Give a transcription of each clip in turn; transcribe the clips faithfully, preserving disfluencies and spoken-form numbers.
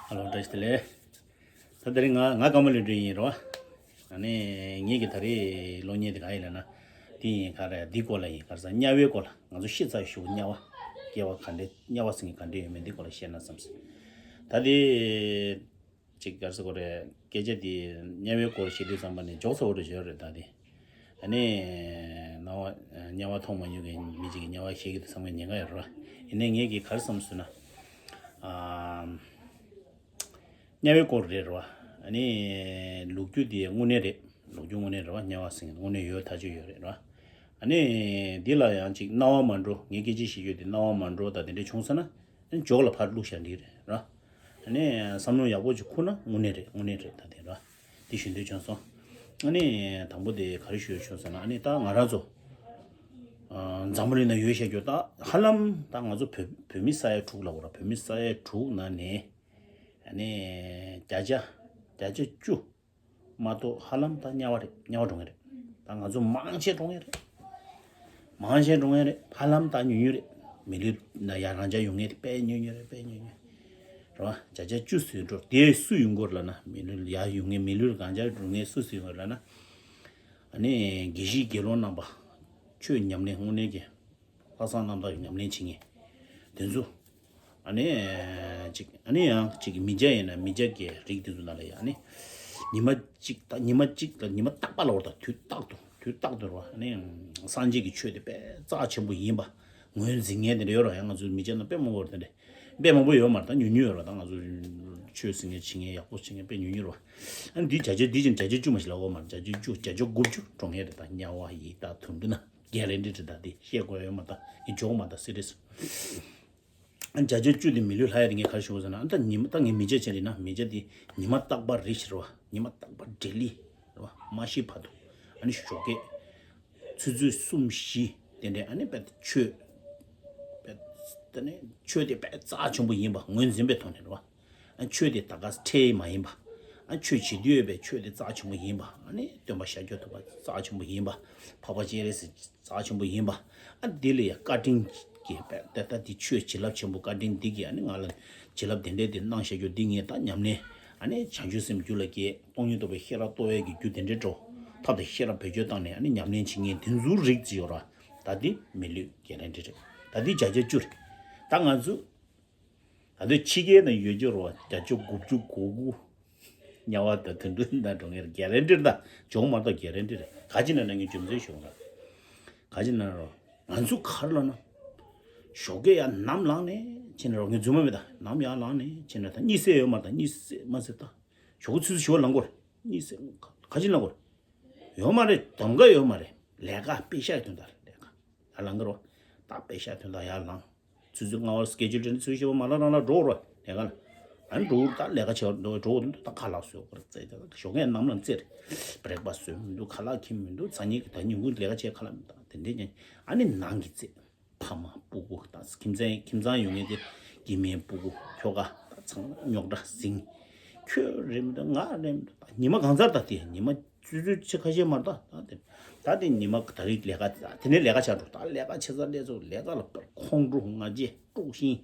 ཧ་ལོ། བཀྲ་ཤིས་བདེ་ལེགས། ད་དེ་རིང་ང་ང་ཀརྨ་ལྷུན་གྲུབ་ཡིན་རོ། ཨ་ནི་ངེད་ཀྱི་ད་རེས་གློག་བརྙན་དེ་ག་ཡིན་ལབ་ན། དེ་ཡིན་ག་རེ་འདི་སྐོར་ལ་ཡིན། ག་རེ་ཟ་དམྱལ་བའི་སྐོར་ལ་ང་ཚོ་ཤི་ཚར་ཞུ་དམྱལ་བ། སྐྱེ་བ་ག་འདྲ་དམྱལ་བ་ཟེར་མཁན་ག་འདྲ་ཡོད་མེད་འདི་སྐོར་ལ་བཤད་ན་བསམ་སོང་། ད་དེ། ཅིག་ག་རེ་ཟེར་དགོས་རེད། སྐད་ཆ་དེ་དམྱལ་བའི་སྐོར་བཤད་དུས་ཙམ་པ་ནས་འཇོག་ཚ་བོ་འདྲ་ཡོད་རེད། ད་དེ་ཨ་ནི་ནང་བ་དམྱལ་བ་མཐོང་མ་མྱོང་མཁན་མི་གཅིག་གིས་དམྱལ་བ་བཤད་ཀྱི་འདུག་བསམ་མཁན་ཉེན་ཁ་ཡོད་རེད་བ། ཡིན་ནའི་ངེད་ཀྱིས་ག་རེ་བསམ་སོང་ན། ཨ། དམྱལ་བའི་སྐོར་རེད་རེད་བ། ཨ་ནི་ལོ་རྒྱུས་དེ་དངོས་གནས་རེད། ལོ་རྒྱུས་དངོས་གནས་རེད་བ། དམྱལ་བ་ཟེར་མཁན་དངོས་གནས་ཡོད་ཐག་ཆོད་ཡོད་རེད་རེད་བ། ཨ་ནི་འདི་ལ་ཡང་ཅིག་སྣང་བ་མ་འགྲོ། ངས་སྐད་ཆ་བཤད་རྒྱུ་དེ་སྣང་བ་མ་འགྲོ་ད་དེ་འདྲ་བྱུང་སོང་ན། འཇོག་ལ་ཕར་བླུགས་བཞག་འདི་རེད་ར། ཨ་ནི་བསམ་བློ་ཡག་པོ་ཅིག་འཁུར་ན་དངོས་གནས་རེད། དངོས་གནས་རེད། ད་དེ་ར། དེ་ཞུ་འདོད་བྱུང་སོང་། ཨ་ནི་དང་པོ་དེ་ག་རེ་ཞུ་འདོད་བྱུང་ཟེར་ན། ཨ་ནི་ད་ང་རང་ཚོ་ཨ་འཛམ་བུ་གླིང་ན་ཡོད་བཤད་རྒྱུ་ད་ཧ་ལམ་ད་ང་ཚོ་བོད་བོད་མི་ས་ཡ་དྲུག་ལབ་དགོས་ར། བོད་མི་ས་ཡ་དྲུག་ནང་ནས་ཨ་ནི་བརྒྱ་ཆ་བརྒྱ་ཆ་བཅུ། མ་གཏོགས་ཧ་ལམ་ད་དམྱལ་བ་རེད། དམྱལ་བ་འགྲོ་མཁན་རེད། ད་ང་ཚོ་མང་ཆེ་འགྲོ་མཁན་རེད། མང་ཆེ་འགྲོ་མཁན་རེད། ཧ་ལམ་ད་ཉུང་ཉུང་རེད། མི་ལུས་ན་ཡ་རང་འཇགས་ཡོང་མཁན་དེ་དཔེ་ཉུང་ཉུང་རེད། དཔེ་ཉུང་ཉུང་རེད་བ། བརྒྱ་ཆ་བཅུ་ཟིན་འགྲོ་དེ་སུ་ཡོང་གི་ཡོད་ལབ་ན། མི་ལུས་ཡ་ཡོང་མཁན་མི་ལུས་རང་འཇགས་འགྲོ་མཁན་སུ་ཟིན་ཡོང་གི་ཡོད་ལབ་ན། ཨ་ནི་དགེ་བཤེས་དགེ་སློང་རྣམ་པ། ཆོས་ཉམས་ལེན་དངོས་གནས་ཀྱི། ལྷག་བསམ་རྣམ་དག་གི་ཉམས་ལེན་བྱེད་མཁན་དེ་ཚོ། ཨ་ནི་ཅིག་ཨ་ནི་ཡང་ཅིག་མི་སྐྱ་ཡིན་ན་མི་སྐྱ་གི་རིགས་དེ་ཚོ་ནང་ལ་ཡང་ཨ་ནི་ཉི་མ་གཅིག་ད་ཉི་མ་གཅིག་ལ་ཉི་མ་རྟག་པ་ལ་བར་དུ་དུས་རྟག་ཏུ་དུས་རྟག་ཏུ་རེད་བ། ཨ་ནི་སངས་རྒྱས་ཀྱི་ཆོས་དེ་དཔེ་རྩ་ཆེན་པོ་ཡིན་པ་ངོས་འཛིན་མཁན་དེ་འདྲ་ཡོད་རེད་བ། ཡང་ང་ཚོ་མི་སྐྱ་ནང་དཔེ་མང་པོ་རེད། དེ་འདྲ་དཔེ་མང་པོ་ཡོད་མ་རེད། ད་ཉུང་ཉུང་ཡོད་རེད། ད་ང་ཚོ་ཆོས་ཟེར་མཁན་བྱེད་མཁན་ཡག་པོ་བྱེད་མཁན་དཔེ་ཉུང་ཉུང་རེད་བ། ཨ་ནི་འདི་བརྒྱ་ཆ་འདི་བཞིན་བརྒྱ་ཆ་བཅུ་མ་ཞིག་ལབ་དགོས་མ་རེད། བརྒྱ་ཆ་བཅུ་བརྒྱ་ཆ་དགུ་བཅུ་འགྲོ་མཁན་རེད། ད་དམྱལ་བ་ཡི་ད་དུམ་བུ་ན། གྷེ་རན་ཊི་རེད། ད་དེ་བཤད་དགོས་ཡོད་མ་ད་ངས་འཇོག་མ་ད་སི་རི་ཡས། བརྒྱ་ཆ་བཅུ་དེ་མི་ལུས་ལྷ་ཡ་དེ་ངས་ག་རེ་ཞུ་དགོས་ཟེར་ན། ཨ་ད་ཉི་མ་ད་ངས་མི་སྐྱ་ཅན་རེད་ན་མི་སྐྱ་དེ་ཉི་མ་རྟག་པར་རེ་ཞིག་རེད་བ། ཉི་མ་རྟག་པར་ཌེ་ལི་རེད་བ། མ་ཤི་བར་དུ་ཨ་ནི་ཞོགས་ཀས་ཆུ་ཚོད་གསུམ་བཞི་དེ་འདྲའི་ཨ་ནི་དཔེ་ཆོས་དཔེ་དེ་ནས་ཆོས་དེ་དཔེ་རྩ་ཆེན་པོ་ཡིན་པ་ངོས་འཛིན་པའི་ཐོག་ནས་རེད་བ། ཨ་ཆོས་དེ་ད་ག་ཁྲེལ་མ་ཡིན་པ། ཨ་ཆོས་བྱེད་དུས་ཡོད་པའི་ཆོས་དེ་རྩ་ཆེན་པོ་ཡིན་པ། ཨ་ནི་སྟོན་པ་ཤཱཀྱ་ཐུབ་པ་རྩ་ཆེན་པོ་ཡིན་པ། འཕགས་པ་སྤྱན་རས་གཟིགས་རྩ་ཆེན་པོ་ཡིན་པ། ཨ་འདི་ལ་ཡང་བཀའ་དྲིན་གྱིས་ད་ལྟ་འདི་ཆོས་བྱིན་རླབས་ཆེན་པོ་བཀའ་དྲིན་འདི་གིས་ཨ་ནི་ང་ལ་བྱིན་རླབས་དེ་འདྲའི་དེ་གནང་བཞག་རྒྱུ་འདི་ངས་ད་ཉམས་ལེན་ཨ་ནི་བྱང་ཆུབ་སེམས་རྒྱུད་ལ་སྐྱེས། སྟོང་ཉིད་རྟོགས་པའི་ཤེས་རབ་རྟོགས་ཡས་ཀྱི་རྒྱུ་དེ་འདྲའི་འགྲོ་ཐབས་དང་ཤེས་རབ་བེད་སྤྱོད་བཏང་ནས་ཨ་ནི་ཉམས་ལེན་བྱེད་མཁན་དེ་ཚོའི་རིགས་ཅིག་ཡོད་ར། ད་འདི་མི་ལུས་གྷེ་རན་ཊི་རེད། ད་འདི་བརྒྱ་ཆ་བཅུ་རེད། ད་ང་ཚོ་ད་ལྟ་ཕྱི་རྒྱལ་ན་ཡོད་རྒྱུ་རོ་བརྒྱ་ཆ་དགུ་བཅུ་གོ་དགུ་དམྱལ་བ་དང་དུད་འགྲོ་ན་འགྲོ་མཁན་རེད། གྷེ་རན་ཊི་རེད། ད་འཇོག་མ་གཏོགས་གྷེ་རན་ཊི་རེད། ག་ཅི་ན་ན་ངས་རྒྱུ་མཚན་ཞུ་ར། ག་ཅི་ན་རོ། ང་ཚོ་ག་རེ་ལབ་ན། ཞོགས་ཀས་ཡར་ནམ་ལངས་ནས་ཕྱིན་ན་རོ། ངས་རྫུན་མ་མེད། ད་ནམ་ཡར་ལངས་ནས་ཕྱིན་ན་ད་གཉིད་སད་ཡོད་མ་རེད། ད་གཉིད་སད་མ་སད་ད། ཞོགས་ཀས་ཆུ་ཚོད་བཞི་པ་ལངས་དགོས་རེད། གཉིད་སད་ག་ཅི་ལངས་དགོས་རེད། ཡོད་མ་རེད། གདམ་ག་ཡོད་མ་རེད། ལས་ཀ་པེ་ཤག་དོན་དག་རེད། ལས་ཀ་ཡར་ལངས་གི་རོ། ད་པེ་ཤག་དོན་དག་ཡར་ལངས། ཆུ་ཚོད་ལྔ་པར་སི་ཀེ་ཇུལ་དྲན་ནས་ཆུ་ཚོད་བཞི་པ་མ་ལངས་རང་ལ་འགྲོ་རོགས་ལས་ཀ་ལ། ཨ་ནི་འགྲོ་ད་ལས་ཀ་བྱེད་འགྲོ་འགྲོ་འདུག་ད་ཁ་ལག་བཟོས་པར་རྩེ་ད་ཞོགས་ཀས་ནམ་ལངས་རྩེ་རེད། བྷི་རེག་ཕ་སི་བཟོས་མི་འདུག་ཁ་ལག་འཁྱེར་མི་འདུག་ཚ་ཉིན་གྱི་ད་ཉིན་གུང་ལས་ཀ་བྱེད་ཁ་ལག་མི་འདུག་དེ་འདྲས་ཉན། ཨ་ནི་ནང་གི་རྩེ་ཕ་མ་སྤུ་གུ་ད་ཁྱིམ་ཚང་ཁྱིམ་ཚང་ཡོད་མཁན་དེ་སྐྱེ་དམན་སྤུ་གུ་ཁྱོ་ག་ད་ཚང་མ་རྙོག་དྲ་ཟིང་། ཁྱོད་རེད་མི་འདུག་ང་རེད་མི་འདུག་ད་ཉི་མ་གང་ཚར་ད་དེ་ཉི་མ། ཆུ་ཚོད་ཕྱེད་ཀ་ཤས་མ་རེད་ད། ད་དེ་ད་དེ་ཉི་མ་ད་རེས་ལས་ཀ་དེ་ནས་ལས་ཀ་བྱ་འགྲོ། ད་ལས་ཀ་བྱེད་ས་སླེབས་ཚོ་ལས་ཀ་ལ་ཁོང་ཁྲོ་ང་རྒྱལ་དཀྲུགས་ཤིང་།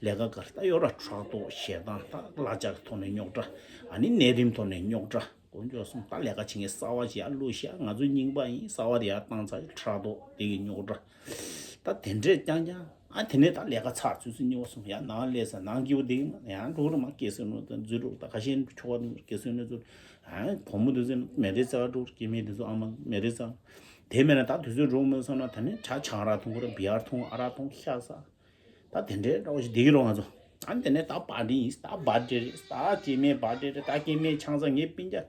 ལས་ཀ་གར་ད་ཡོད་ར་ཕྲག་དོག་ཞེ་སྡང་ད་གླ་ཆ་གི་ཐོག་ནས་རྙོག་དྲ། ཨ་ནི་ནད་རིམས་ཐོག་ནས་རྙོག་དྲ། དཀོན་མཆོག་གསུམ་ད་ལས་ཀ་བྱེད་མཁན་གསར་བ་ཞིག་ཡར་བླུགས་ཤག་ང་ཚོ་རྙིང་པ་ཡིན། གསར་བ་དེ་ཡར་བཏང་ཚར་ཕྲག་དོག་དེ་གི་རྙོག་དྲ། ད་དེ་འདྲས་རྐྱང་རྐྱང་། ཨ་དེ་ནས་ད་ལས་ཀ་ཚར་ཆུ་ཚོད་གཉིས་པ་གསུམ་ཡང་ནང་སླེབས་ས་ནང་སྐྱིད་པོ་དེ་ཡང་འགྲོ་རུ་མ་སྐྱེ་སོན་ནོ་དང་འཛུལ་རུ་ད་ཁ་ཤས་ཆོ་ག་དང་སྐྱེ་སོན་ནོ་ཚོ་ཨ་བུ་མོ་དེ་ཚོ་མེ་རེ་ཙག་འགྲོ་སྐྱེ་མེད་དེ་ཚོ་ཨ་མ་མེ་རེ་ཙག་དེ་མེད་ན་ད་དུས་ཚོད་འགྲོ་མོ་སོང་ན་ད་ནི་ཆ་ཆང་རག་འཐུང་གི་ར་བི་ཡར་འཐུང་ཨ་རག་འཐུང་ཤ་ཟ། ད་དེ་འདྲའི་འདྲ་བོ་ཞིག་བསྡད་ཀྱི་རོ་ང་ཚོ། ཨ་དེ་ནས་ད་པར་ཊི་ཡིན། ད་བར་ཐི་ཌེ་རེད། ད་སྐྱེ་དམན་བར་ཐི་ཌེ་རེད། ད་སྐྱེ་དམན་ཆང་ས་ངའི་སྤུན་ཀྱག་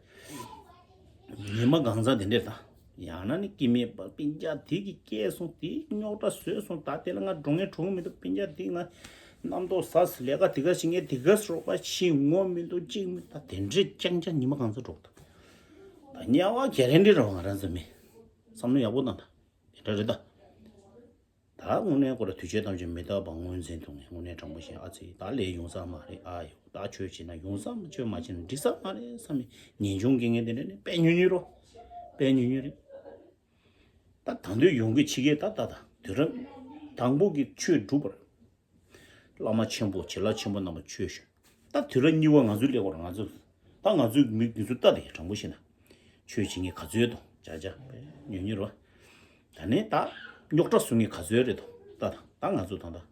ཉི་མ་གང་ཟག་དེ་འདྲས་དང་། ཡང་ན་ནི་སྐྱེ་དམན་པ་སྤུན་ཀྱག་དེ་གི་སྐྱེས་སོང་། དེ་རྙོག་དྲ་བཟོས་སོང་། ད་དེ་ལ་ང་འགྲོ་ངན་གྲོངས་མི་འདུག་སྤུན་ཀྱག་དེ་ང་རྣམ་རྟོག་ཟ་ཟི་ལས་ཀ་དེ་ག་ཞིག་ངས་དེ་ག་སྲོག་པ་ཤི་ངོ་མི་འདུག་གཅིག་མི་ད་དེ་འདྲས་རྐྱང་རྐྱང་ཉི་མ་གང་ཟག་འགྲོ་གི་འདུག་ད་དམྱལ་བ་གྷེ་རན་ཊི་རེད་བ། ང་རང་ཚོ་མི་བསམ་བློ་ཡག་པོ་བཏང་ད་དེ་འདྲ་རེད་ད། ད་དངོས་གནས་ཁོ་ར་དུས་ཆེན་ཐམས་ཅད་མི་རྟག་པ་ངོས་འཛིན་ཐུབ་ངེས། དངོས་གནས་དྲང་པོ་བཤད་ཨ་ཙི་ད་ལས་ཡོང་ས་མ་རེད། ཨ་ཡོ་ད་ཆོས་བྱེད་ན་ཡོང་ས་མ་ཆོས་མ་བྱེད་ན་འགྲིག་ས་མ་རེད་བསམ་ནས་ངེས་འབྱུང་གི་ངེས་དེ་འདྲ་ནི་དཔེ་ཉུང་ཉུང་རོ། དཔེ་ཉུང་ཉུང་རེད། ད་ད་འདོད་ཡོང་གི་ཕྱི་རྒྱལ་ད་ད་ད་དུས་རབས་དང་པོ་གི་ཆོས་སྒྲུབ་པར། བླ་མ་ཆེན་པོ་བྱིན་རླབས་ཆེན་པོ་རྣམས་ལ་ཆོས་ཞུ། ད་དུས་རབས་གཉིས་པ་ང་ཚོའི་སླེབས་སྐོར་ང་ཚོ། ད་ང་ཚོའི་མི་མི་ཚོ་ལྟ་དེ་དྲང་པོ་བཤད་ན། ཆོས་བྱེད་མཁན་ག་ཚོད་དང་བྱ་བྱ་ཉོ་ཉོ་རོ། ད་ནི་ད་རྙོག་དྲ་བཟོ་མཁན་ག་ཚོད་རེད་དང་ད་ད་ད་ང་ཚོ་དང་ད་བོད་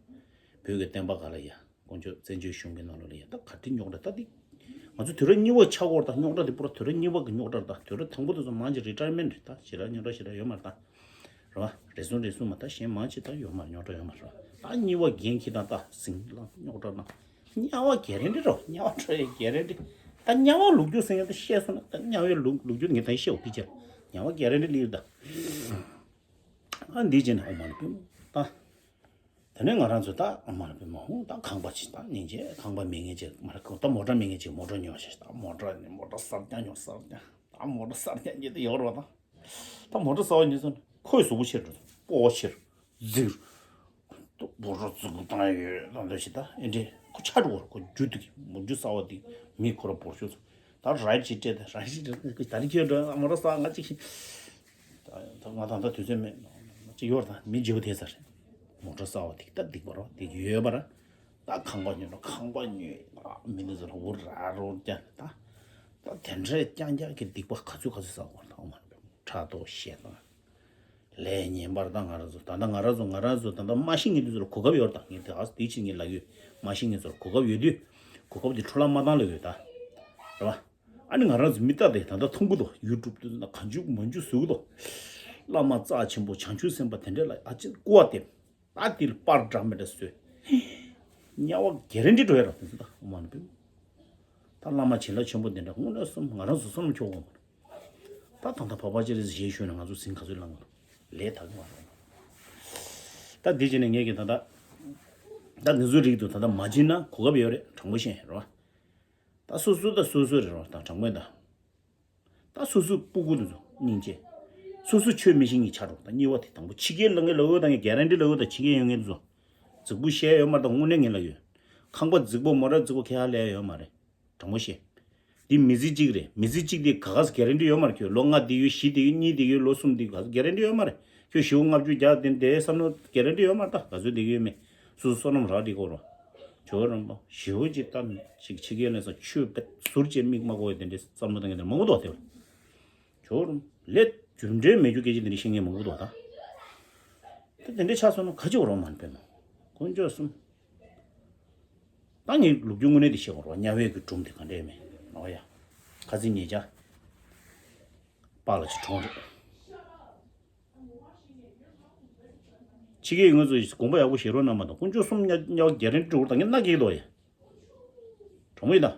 ཀྱི་བསྟན་པ་ག་ལ་ཡ། དཀོན་མཆོག་བཙན་བྱོལ་གཞུང་གི་ནང་ལོགས་ལ་ཡ་ད་ག་འདྲི་རྙོག་དྲ་ད་འདི། ང་ཚོ་དུས་རབས་གཉིས་པ་ཆགས་སྐོར་དང་རྙོག་དྲ་འདི་པུ་ར་དུས་རབས་གཉིས་པ་གི་རྙོག་དྲ་དང་དུས་རབས་དང་པོ་དེ་ཚོ་མང་ཆེ་རི་ཊ་ཡར་མེན་ཊི་རེད། ད་ཞེ་དྲག་རྙོག་དྲ་ཞེ་དྲག་ཡོད་མ་རེད་ད། རེད་བ། རེ་ཟུང་རེ་ཟུང་མ་ད་གཞན་མང་ཆེ་ད་ཡོད་མ་རེད། རྙོག་དྲ་ཡོད་མ་རེད་བ། ད་གཉིས་པ་འགན་འཁྱེར་དང་ད་ཟིང་ལ་རྙོག་དྲ་ན། དམྱལ་བ་གྷེ་རན་ཊི་རེད་བ། དམྱལ་བ་འགྲོ་ཡའི་གྷེ་རན་ཊི། ད་དམྱལ་བ་ལོ་རྒྱུས་ཟེར་ཡ་ད་བཤད་སོང་ན་ད་དམྱལ་བའི་ལོ་ལོ་རྒྱུས་ངས་ད་བཤད་འོ་ཕི་ཆེ། དམྱལ་བ་གྷེ་རན་ཊི་ལིར་ད། ཨ་འདི་བྱས་ན་ཨོ་མ་ལ་པི་མོ་ད། དེ་ནས་ང་རང་ཚོ་ད་ཨ་མ་ལ་པི་མོ་ཧུ་ད་ཁང་པ་ཅིག་ད་སྙིང་རྗེ་ཁང་པ་མེད་མཁན་ཅིག་མ་རེད། ད་མོ་ཊ་མེད་མཁན་ཅིག་མོ་ཊ་ཉོ་ཤེས། ད་མོ་ཊ་ནི་མོ་ཊ་གསར་རྐྱང་ཉོ་གསར་རྐྱང་། ད་མོ་ཊ་གསར་རྐྱང་ཉོས་ཏེ་ཡོད་རེད་བ། ད་ད་མོ་ཊ་གསར་བ་ཉོས་སོང་ན་ཁོའི་གཟུགས་པོ་ཆེར་འགྲོ། སྤོ་བོ་ཆེར་རྫིག་རུ། ད་མོ་ཊ་རྫིག་པོ་བཏང་ཡོད་ད་འདོད་ཞིག་ད་ཨེ་འདྲས་ཁོ་ཆགས་འགྲོ་བར་ཁོ་རྒྱུ་དུ་གི་མོ་རྒྱུ་གསར་བ་དེ་མི་ཁོ་ར་བོར་ཤོག་ད་རའི་ཌི་ཅིག་སྤྲད་ད་རའི་ཌི་ཅིག་སྤྲད་ད་ད་རི་ཁྱོད་འགྲོ་མོ་ཊ་གསར་ང་ཅིག་ད་ད་ང་ད་ད་དུས་ཚོད་མེད། ཅིག་ཡོད་ད་མི་བརྗེ་པོ་དེ་ཚར་རེད། མོ་ཊ་གསར་བ་དེ་ད་སྡིག་པ་རོ་དེ་ཡོད་པ་ར། ད་ཁང་པ་ཉོས་རོ་ཁང་པ་ཉོས་ད་མི་ནི་ཚོ་ར་འུར་ར་རོ་རྐྱང་ད། ད་དེ་འདྲའི་རྐྱང་རྐྱང་གི་སྡིག་པ་ག་ཚོད་ག་ཚོད་བསགས་དགོས་ད་ཨོ་མ་རེད། ཕྲག་དོག་ཞེ་སྡང་། ལས་ངན་པར་ད་ང་རང་ཚོ་ད་ལྟ་ང་རང་ཚོ་ང་རང་ཚོ་ད་ལྟ་མ་ཤི་ངེས་དུས་ཚོ་ལ་གོ་སྐབས་ཡོད་རེད། ད་ངས་དེ་ཨ་དེ་ཕྱིན་ངས་ལབ་ཡོད། མ་ཤི་ངེས་ཚོ་ལ་གོ་སྐབས་ཡོད་དུས་གོ་སྐབས་དེ་འཕྲོ་བརླག་མ་བཏང་ལབ་ཡོད་ད། རེད་བ། ཨ་ནི་ང་རང་ཚོ་མི་ལྟ་དེ་ད་ལྟ་མཐོང་གི་འདུག་ཡུ་ཊུབ་དུ་ན་གང་བྱུང་མང་བྱུང་བཟོ་གི་འདུག་བླ་མ་རྩ་ཆེན་པོ་བྱང་ཆུབ་སེམས་དཔའ་དེ་འདྲ་ལ་ཨ་ཅེ་ཀུ་བ་དེ་ད་དེ་ལ་པར་འདྲ་མི་འདྲ་བཟོས། དམྱལ་བ་གྷེ་རན་ཊི་འགྲོ་ཡ་ར་དེ་ཚོ་ད་ཨོ་མ་ནི་པི། ད་བླ་མ་བྱིན་རླབས་ཆེན་པོ་དེ་འདྲ་དངོས་གནས་སོམ་ང་རང་ཚོ་བསོད་ནམས་འཁྱོག་གོ་མ་རེད། ད་ད་ལྟ་བག་ཕ་ཅི་རེད་ཞེས་ཞུས་ན་ང་ཚོ་ཟིང་ག་ཚོད་ལངས་གོ་ལས་ད་གི་མ་རེད། ད་འདི་བྱས་ནས་ངས་ཀྱི་ད་ལྟ་ད་འདི་ཚོའི་རིགས་དུ་ད་ལྟ་མ་བྱིན་ན་གོ་སྐབས་ཡོད་རེད། དྲང་པོ་བཤད་རོགས། ད་སོ་སོ་ད་སོ་སོ་རེད་རོགས་ད་དྲང་པོ་ད། ད་སོ་སོའི་སྤུ་གུ་དེ་ཚོ་སྙིང་རྗེ། སོ་སོ་ཆོས་མི་ཤེས་མཁན་ཆགས་འགྲོ། ད་གཉིས་པ་དེ་དང་པོ་ཕྱི་རྒྱལ་ལ་ངས་ལབ་ཡོད་ད་ངས་གྷེ་རན་ཊི་ལབ་ཡོད་ད་ཕྱི་རྒྱལ་ཡོང་མཁན་དེ་ཚོ། རྫིག་པོ་བཤད་ཡོད་མ་རེད་ད་དངོས་གནས་ངས་ལབ་ཡོད། ཁང་པ་རྫིག་པོ་མོ་ཊ་རྫིག་པོ་ཁྱེད་ཧ་ལས་ཡོད་མ་རེད། དྲང་པོ་བཤད། འདི་མི་ཚེ་གཅིག་རེད། མི་ཚེ་གཅིག་དེ་ག་ག་སེ་གྷེ་རན་ཊི་ཡོད་མ་རེད། ཁྱོད་ལོ་ལྔ་བསྡད་ཡོད་བཞི་བསྡད་ཡོད་གཉིས་བསྡད་ཡོད་ལོ་གསུམ་བསྡད་ཡོད་ག་ག་སེ་གྷེ་རན་ཊི་ཡོད་མ་རེད། ཁྱོད་ཞེ་པོ་ལྔ་བཅུ་བརྒྱ་དེ་འདྲའི་བསམ་བློ་གྷེ་རན་ཊི་ཡོད་མ་རེད་ད་ག་ཚོད་བསྡད་ཡོད་མེད། སོ་སོ་བསོད་ནམས་རག་འགྲིག་གོ་རོ། ཇོ་བོ་རིན་པོ་ཞེ་པོ་ཅིག་ལྟ་ཅིག་ཕྱི་རྒྱལ་ལ་སོང་ཆོས་པད་ཟུར་བཅད་མིག་མ་གོ་བའི་དེ་འདྲའི་བསམ་བློ་བཏང་མཁན་དེ་མང་པོ་འདུག་དེ་ཇོ་བོ་རིན་པོ་ལས་རྒྱུ་འབྲས་མེད་རྒྱུ་སྐད་ཆ་དེ་འདྲ་བཤད་མཁན་མང་པོ་འདུག་ད། ད་དེ་འདྲ་ཆགས་སོང་ན་ག་ཅི་འོ་རོགས་མ་ནི་པས་མོ། དཀོན་མཆོག་གསུམ། ད་ངས་ལོ་རྒྱུས་དངོས་གནས་དེ་བཤད་དགོས་རེད་བ། དམྱལ་བའི་གི་སྒྲུང་དེ་ག་འདྲས་མེད་ཨོ་ཡ། ཁ་ཚིག་ཉེས་བྱ། པཱ་ལགས་ཀྱི་གྲོངས་རེད། ཕྱི་རྒྱལ་ཡུལ་ང་ཚོ་དགོངས་པ་ཡག་པོ་བཞེས་རོགས་གནང་མ་གཏོགས་དཀོན་མཆོག་གསུམ་དམྱལ་དམྱལ་བ་གྷེ་རན་ཊི་འགྲོ་གི་རེད་ད་ངས་མནའ་སྐྱེལ་གྱི་འདུག་ཡ། གྲོངས་མོ་ཡིན་ད།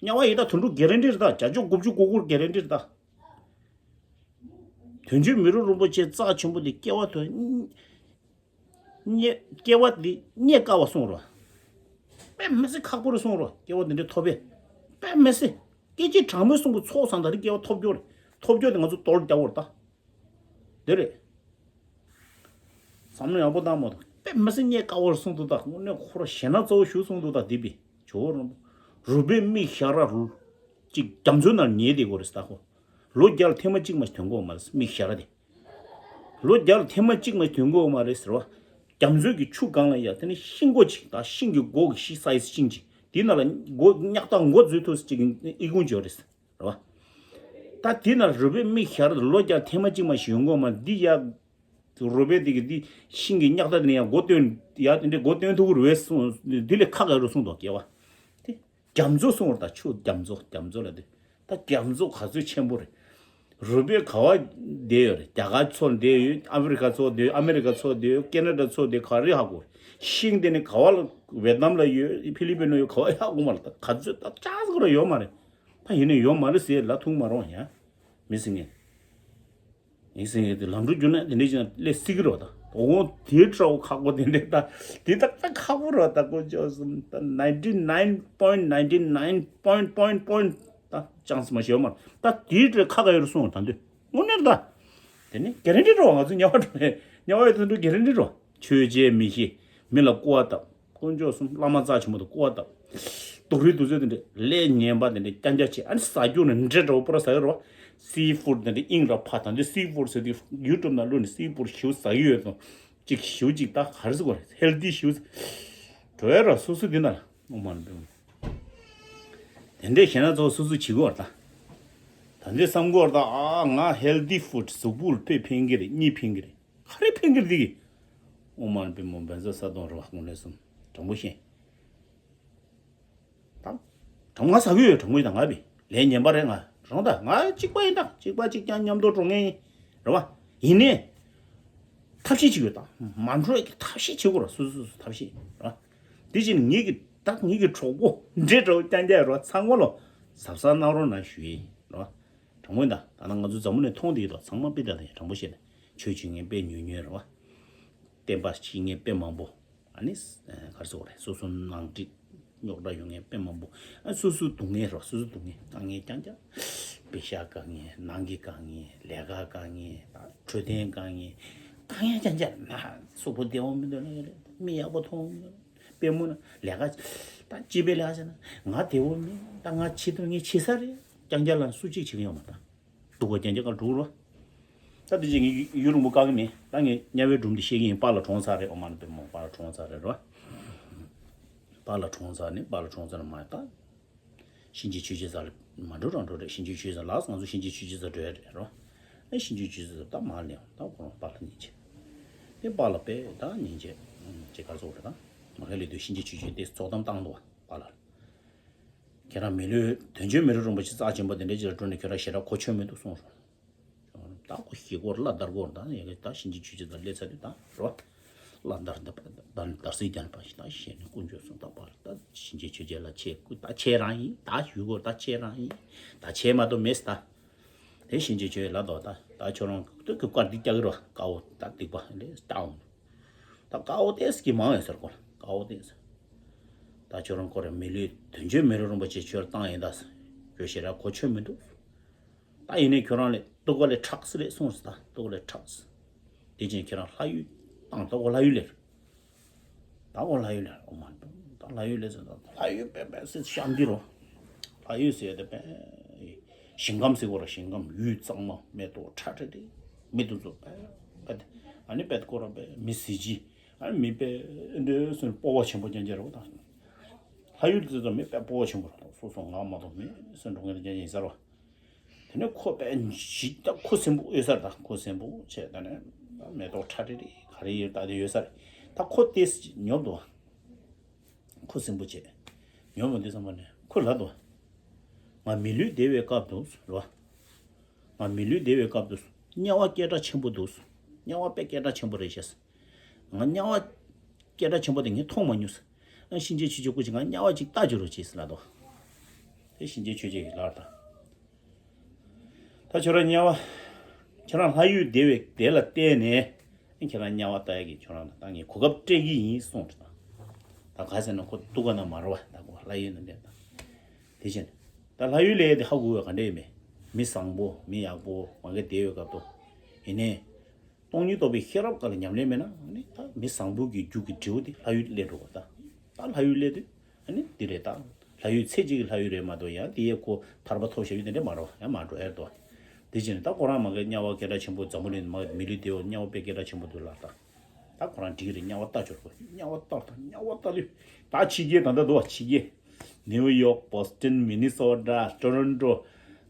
དམྱལ་བ་ཡིན་ད་དུད་འགྲོ་གྷེ་རན་ཊི་རེད་ད་བརྒྱ་ཆ་དགུ་བཅུ་གོ་དགུ་གྷེ་རན་ཊི་རེད་ད། དོན་གཅོད་མི་རབས་རིན་པོ་ཆེ་རྩ་ཆེན་པོ་དེ་སྐྱེ་བ་དོན། རྙེད་སྐྱེ་བ་འདི་རྙེད་དཀའ་བ་གསུངས་རོགས། དཔེ་མི་སྲིད་ཁག་པོ་རེད་གསུངས་རོགས་སྐྱེ་བ་འདི་འདྲའི་ཐོབ་པས། དཔེ་མི་སྲིད། སྐད་ཅིག་གྲངས་མེད་གསུང་གི་ཚོགས་བསགས་ད་རེས་སྐྱེ་བ་ཐོབ་རྒྱུ་རེད། ཐོབ་རྒྱུ་དེ་ང་ཚོ་གཏོར་རྒྱག་དགོས་རེད་ད། འདི་རེད། བསམ་བློ་ཡག་པོ་བཏང་མ་ཐུབ་དཔེ་མི་སྲིད་རྙེད་དཀའ་བ་རེད་གསུངས་འདུག་ད་དངོས་གནས་ཁོ་ར་ཞེད་སྣང་ཚ་བོ་ཞིག་གསུངས་འདུག་ད་འདི་པས་ཇོ་བོ་རིན་པོ། རུས་པའི་མིག་ཞར་ར་རུ། ཅིག་རྒྱ་མཚོའི་ནང་ཉལ་བསྡད་དགོས་རེད་ད་ཁོ། ལོ་བརྒྱ་ལ་ཐེངས་མ་གཅིག་མ་ཞིག་ཐོན་གོ་མ་རེད་མིག་ཞར་ར་དེ། ལོ་བརྒྱ་ལ་ཐེངས་མ་གཅིག་མ་ཐོན་གོ་མ་རེད་ཟེར་བ། རྒྱ་མཚོའི་གི་ཆུ་སྒང་ལ་ཡ་དེ་ནི་ཤིང་སྒོ་ཅིག་དང་ཤིང་གི་སྒོ་གི་ཤི་སའི་ཤིང་ཅིག་དེ་ནང་ལ་སྒོ་གཉག་ཐག་མགོ་འཛུལ་ཐུབ་ཅིག་གི་ཨི་ཁུང་ཅིག་ཡོད་རེད་ཟེར་བ། ད་དེ་ནང་རུས་པའི་མིག་ཞར་ལོ་བརྒྱ་ལ་ཐེངས་མ་གཅིག་མ་ཞིག་ཡོང་གོ་མ་འདི་ཡ། རུས་པའི་དེ་གི་འདི་ཤིང་གི་གཉག་ཐག་དེ་ནི་ཡ་སྒོ་སྟོན་ཡ་དེ་འདྲའི་སྒོ་སྟོན་ཐུབ་ཀྱི་རེད་གསུངས་འདི་ལས་ཁག་ག་རུ་གསུངས་འདུག་སྐྱེ་བ། དེ། རྒྱ་མཚོ་གསུངས་པ་དང་ཆུ་རྒྱ་མཚོ་རྒྱ་མཚོ་ལ་དེ། ད་རྒྱ་མཚོ་ག་ཚོད་ཆེན་པོ་རེད། རུས་པའི་ག་བ་བསྡད་ཡོད་རེད། རྒྱ་གར་ཚོ་བསྡད་ཡོད། ཨ་མི་རི་ཀ་ཚོ་བསྡད་ཡོད། ཨ་མི་རི་ཀ་ཚོ་བསྡད་ཡོད། ཀེ་ན་ཌ་ཚོ་བསྡད་ག་རེ་ཧ་གོ། ཤིང་དེ་ནི་ག་བ་ལ་ཝེ་ཏི་ནམ་ལ་ཡོད། ཕི་ལི་པིན་ལ་ཡོད། ག་བ་ཧ་གོ་མ་ལ་ད་ག་ཚོད་ད་ཅག་ཟེར་ར་ཡོད་མ་རེད། ད་ཡིན་ནི་ཡོད་མ་རེད་ཟེར་ལ་ཐུག་མ་རོགས་ཡ། མི་སྲིད་ངེས། ཡིན་ཟེར་ངེས་དེ་ལམ་འགྲོ་རྒྱུ་ན་དེ་འདྲས་ཅིག་ན་སླེབས་སྲིད་ཀྱི་རེད་བ་ད། འོ་དེ་འདྲ་བོ་ཁག་པོ་དེ་འདྲས་ད། དེ་ད་ད་ཁག་པོ་རེད་བ་ད་དཀོན་མཆོག་གསུམ་ད་ninety nine point ninety nine point point point ད་ཅང་སི་མ་ཤེས་ཡོད་མ་རེད་ད། དེའི་འདྲས་ཁག་ག་ཡོད་རེད་གསུངས་ད་འདོད་དངོས་གནས་རེད་ད། དེ་ནི་གྷེ་རན་ཊི་རེད་བ། ང་ཚོ་དམྱལ་བ་འགྲོ་ནས་དམྱལ་བ་ཡོད་དུ་འགྲོ་གྷེ་རན་ཊི་རེད་བ། ཆོས་བྱེད་མི་ཤེས། མི་ལ་སྐུར་བ་བཏབ། དཀོན་མཆོག་གསུམ་བླ་མ་རྩ་ཆེན་པོ་དང་སྐུར་བ་བཏབ། སྡུག་རུས་དུས་ཚོད་དེ་འདྲ་ལས་ངན་པ་དེ་འདྲ་རྐྱང་རྐྱང་བྱེད། ཨ་ནི་ཟ་རྒྱུ་ནི་འདྲེ་འདྲ་བོ་པུ་ར་ཟ་གི་རོ། སི་ཕུཌ་དེ་འདྲ་དབྱིངས་ར་ཕ་དང་དེ་སི་ཕུཌ་ཟེར་དུས་ཡུ་ཊུབ་ནང་བླུགས་ནས་སི་ཕུཌ་ཞིའུ་ཟ་གི་ཡོད་དང་། ཅིག་ཞིའུ་ཅིག་ད་ག་རེ་ཟེར་དགོས་རེད། ཧེལ་ཐི་ཞིའུ་འགྲོ་ཡ་ར་སོ་སོ་དེ་ན་ལ་ཨོ་མ་ན་པེ་མ། དེ་འདྲས་བྱས་ན་ཚོ་སོ་སོ་བྱེད་དགོས་རེད་ད། ད་འདྲས་བསམ་དགོས་རེད་ད། ཨ་ང་healthy food གཟུགས་པོ་ལ་དཔེ་ཕན་གི་རེད། གཉིད་ཕན་གི་རེད། ག་རེ་ཕན་གི་རེད་དེ་གི། ཨོཾ་མ་ཎི་པདྨེ་བཛྲ་ས་ཏྭཾ་རེད་བ། དགུང་ལོ་གསུམ། དྲང་པོ་བཤད། ད། དྲང་ང་ཟ་གི་ཡོད། དྲང་པོ་ཡིན་ད། ང་བི་ལས་ངན་པ་རེད། ང་རང་ད་ང་གཅིག་པ་ཡིན་ད། གཅིག་པ་གཅིག་རྐྱང་མཉམ་དུ་འགྲོ་མཁན་ཡིན། རེད་བ། ཡིན་ནའི། ཐབས་ཤེས་བྱེད་དགོས་ད། མ་འགྲོ་ཡ་གི་ཐབས་ཤེས་བྱེད་དགོས་ར། སོ་སོ་སོ་ཐབས་ཤེས་ར། དེ་བཞིན་ངེད་ཀྱི་ད་ངེད་ཀྱི་གྲོགས་པོ་འདྲེ་འདྲ་བོ་རྐྱང་རྐྱང་ར། ཚང་མ་ལོ་གཟབ་གཟབ་གནང་རོགས་གནང་ཞུ་ཡིན་ར། དྲང་པོ་ཡིན་ད། ད་ང་ཚོ་འཛམ་བུ་གླིང་མཐོང་བསྡད་ཡོད་ད། ཚང་མ་དཔེ་ད་ད་དྲང་པོ་བཤད་ན་ཆོས་བྱེད་མཁན་དཔེ་ཉུང་ཉུང་ར་བ། བསྟན་པ་བྱེད་མཁན་དཔེ་མང་པོ། ཨ་ནི། ག་རེ་ཟེར་དགོས་རེད། སོ་སོ་ནང་འགྲིག་རྙོག་དྲ་ཡོད་མཁན་དཔེ་མང་པོ། ཨ་སོ་སོ་སྡུག་བསྔལ་རོ། སོ་སོ་སྡུག་བསྔལ་དཀའ་ངལ་རྐྱང་རྐྱང་། པེ་ཤག་དཀའ་ངལ། ནང་གི་དཀའ་ངལ། ལས་ཀ་དཀའ་ངལ། ད་འཕྲོད་བསྟེན་དཀའ་ངལ། དཀའ་ངལ་རྐྱང་རྐྱང་། ན་གཟུགས་པོ་བདེ་བོ་མི་འདུག་ན་ཡོད་རེད། མི་ཡག་པོ་མཐོང་། དཔེ་མོ་ན་ལས་ཀ། ད་སྤྱི་པའི་ལས་ཀ་བྱས་ན་ང་བདེ་བོ་མིན། ད་ང་བྱེད་ཐུབ། ངས་བྱེད་ས་རེད། རྐྱང་རྐྱང་ལ་སུ་གཅིག་བྱེད་ཀྱི་ཡོད་མ་རེད། སྡུག་པ་རྐྱང་རྐྱང་ག་འགྲོ་རོ། ད་དེ་ཅིག་ངས་ཡུན་རིང་པོ་བཀག་གི་མེད། ད་ངས་དམྱལ་བའི་སྒྲུང་འདི་བཤད་ཀྱི་ཡིན། པཱ་ལགས་གྲོངས་ཚར་རེད། ཨོཾ་མ་ཎི་པདྨེ་ཧཱུྃ། པཱ་ལགས་གྲོངས་ཚར་རེད་རོ། པཱ་ལགས་གྲོངས་ཚར་ནས་པཱ་ལགས་གྲོངས་ཚར་ནས་མ་ད། གཤིན་རྗེ་ཆོས་རྗེ་ས་ལ་མ་འགྲོ་རང་འགྲོ་རེད། གཤིན་རྗེ་ཆོས་རྗེ་ས་ལ་ང་ཚོ་གཤིན་རྗེ་ཆོས་རྗེ་ས་འགྲོ་ཡ་རེད་རོ། ཨེ་གཤིན་རྗེ་ཆོས་རྗེ་ས་ད་མ་ལེན་ད་ཁོ་རང་པཱ་ལགས་ཉིན་བྱེད། དེ་པཱ་ལགས་པས་ད་ཉིན་བྱེད་ཅེས་ག་ཚོགས་རེད། ད་མ་ཁ་ལེ་དུས་གཤིན་རྗེ་ཆོས་རྗེ་དེ་ཚོགས་གཏམ་བཏང་འདུག་པཱ་ལགས། ཁྱེད་རང་མི་ལུས་དོན་ཆེན་མི་ལུས་རིན་པོ་ཆེ་རྩ་ཆེན་པོ་དེ་འདྲའི་ཅིག་ལ་སྤྲོ་ནས་ཁྱོད་རང་ཞེ་དྲག་གོ་ཆོད་མི་འདུག་གསུངས་སོང་། ད་ཁོ་ཞེ་སྐོར་བླ་དར་སྐོར་དང་ཡ་གི་ད་གཤིན་རྗེ་ཆོས་རྗེ་དང་སླེབས་ཚར་དུས་ད་རོ། བླ་དར་འདི་པ་ད་དར་སྲིད་རྒྱལ་པ་ཞིག་ད་ཞེས་ནས་དཀོན་མཆོག་གསུམ་ད་པར་ད་གཤིན་རྗེ་ཆོས་རྗེ་ལ་ཆེ་སྐུ་ད་ཆེ་རང་ཡིན། ད་ཞུ་སྐོར་ད་ཆེ་རང་ཡིན། ད་ཆེ་མ་གཏོགས་མེད་ད། དེ་གཤིན་རྗེ་ཆོས་རྗེ་ལ་དོ་ད་ད་ཁྱོད་རང་ད་གི་བཀའ་འདི་རྒྱག་གི་རོ། དཀའ་བོ་ད་སྡིག་པ་ལས་ལྟའོ། ད་དཀའ་བོ་ཏེས་ཀྱི་མང་ཡོད་ཟེར་གོ། དཀའ་བོ་ཏེས། ད་ཁྱོད་རང་ཁོ་རེ་མི་ལུས་དོན་ཆེན་མི་ལུས་རིན་པོ་ཆེ་ཁྱོད་བཏང་ཡིན་ད། ཁྱོད་ཞེ་དྲག་གོ་ཆོད་མི་འདུག་ད་ཡིན་ནའི་ཁྱོད་རང་ལས་སྡུག་པ་ལས་ཁྲག་སི་ལས་གསུངས་སི་ད་སྡུག་པ་ལས་ཁྲག་སི། དེ་ཅན་ཁྱོད་རང་ལྷ་ཡུལ་བཏང་ད་གོ་ལྷ་ཡུལ་ལས། ད་གོ་ལྷ་ཡུལ་ལས་ཨོ་མ་ད་ལྷ་ཡུལ་ལས་ཟེར་ད་ལྷ་ཡུལ་པེ་པེ་སི་ཤམ་དི་རོ། ལྷ་ཡུལ་ཟེར་དེ་པེ། ཞིང་ཁམས་ཟེར་གོ་ར། ཞིང་ཁམས་ཡུལ་གཙང་མ་མེ་ཏོག་ཁྲ་ཁྲ་དེ། མི་དུ་ཚོ་པེ། པེ་ཨ་ནི་པེ་ཀོ་ར་པེ་མི་གཟི་བརྗིད། ཨ་ནི་མི་པེ་འདྲ་སོན་སྤོབས་པ་ཆེན་པོ་རྐྱང་རྐྱང་རེད་བ་དང་། ལྷ་ཡུལ་དེ་ཚོ་མི་དཔེ་སྤོབས་པ་ཆེན་པོ་རེད། སོ་སོ་ང་མ་གཏོགས་མི་སོན་འགྲོ་མཁན་དེ་རྐྱང་རྐྱང་ཡིན་ས་རེད་བ། དེ་ནས་ཁོ་དཔེ་ཞི་ད་ཁོ་སེམས་པོ་གཡོ་ས་རེད། ད་ཁོ་སེམས་པོ་བྱས་ད་ནས་མེ་ཏོག་ཁྲ་ཁྲི་རེད་ག་རེ་ཡོད་ད་དེ་ཡོད་ས་རེད། ད་ཁོ་དེ་ཉོབ་འདུག་ཁོ་སེམས་པོ་བྱས་ཉོབ་འདུག་བསམ་པ་ནས་ཁོ་ལབ་འདུག་ང་མི་ལུས་བདེ་བའི་སྐབས་དུ་རེད་བ། ང་མི་ལུས་བདེ་བའི་སྐབས་དུ་དམྱལ་བ་སྐད་གྲགས་ཆེན་པོ་འདུག་དམྱལ་བ་དཔེ་སྐད་གྲགས་ཆེན་པོ་རེད་ཤག་ང་དམྱལ་བ་སྐད་གྲགས་ཆེན་པོ་དེ་ངས་མཐོང་མ་མྱོང་། ཨ་གཤིན་རྗེ་ཆོས་རྗེ་སྐུ་མཁྱེན་ང་དམྱལ་བ་ཅིག་ལྟ་རྒྱུ་རོ་བྱས་ཟེར་ལབ་འདུག་དེ་གཤིན་རྗེ་ཆོས་རྗེ་གིས་ལབ་ད། ད་ཁྱོད་རང་དམྱལ་བ། ཁྱོད་རང་ལྷ་ཡུལ་བདེ་བའི་བདེ་ལ་བལྟས་ནས། ཁྱོད་རང་དམྱལ་བ་ལྟ་ཡ་གི་ཁྱོད་རང་ལ་ད་ངས་གོ་སྐབས་སྤྲད་ཀྱི་ཡིན་གསུངས་ད། ད་ག་ཟེར་ན་ཁོ་ཏུ་ག་ན་མ་རོ་བ་ད་ཁོ་ལྷ་ཡུལ་ན་བསྡད་ད། དེ་བཞིན། ད་ལྷ་ཡུལ་ལས་དེ་ཧ་གོ་བ་ག་འདྲ་ཡོད་མེད། མི་བཟང་པོ་མི་ཡག་པོ་མ་གི་བདེ་བའི་སྐབས་དུ། ཡིན་ནའི། སྟོང་ཉིད་རྟོགས་པའི་ཤེས་རབ་ཀ་ལ་ཉམས་ལེན་མེད་ན་ནི་ད་མི་བཟང་པོ་གི་རྒྱུ་གི་འབྲས་བུ་དེ་ལྷ་ཡུལ་སླེབས་འགྲོ་བ་ད། ད་ལྷ་ཡུལ་སླེབས་དུས་ཨ་ནི་འདི་རེད་ད། ལྷ་ཡུལ་ཚེ་གཅིག་གི་ལྷ་ཡུལ་རེད་མ་གཏོགས་ཡང་དེ་ཡས་ཁོ་ཐར་པ་ཐོབ་བཞག་ཡུལ་དེ་འདྲ་མ་རེད་བ། ཡང་མ་འགྲོ་ཡ་རེད་དོ། དེ་བཞིན་ད་ཁོ་རང་མ་གི་དམྱལ་བ་སྐད་གྲགས་ཆེན་པོ་འཛམ་བུ་གླིང་མ་གི་མི་ལུས་བདེ་བ་དམྱལ་བ་དཔེ་སྐད་གྲགས་ཆེན་པོ་འདུག་ལ་ད། ད་ཁོ་རང་འགྲིག་གི་རེད། དམྱལ་བ་ལྟ་འཆོར་དགོས། དམྱལ་བ་ལྟ་ད་དམྱལ་བ་ལྟ་དུས་ད་ཕྱི་རྒྱལ་ད་ལྟ་འདུག་བ་ཕྱི་རྒྱལ། ནིའུ་ཡོག་བོ་སི་ཊོན་མི་ནི་སོ་ཊ་ཊོ་རོན་ཊོ།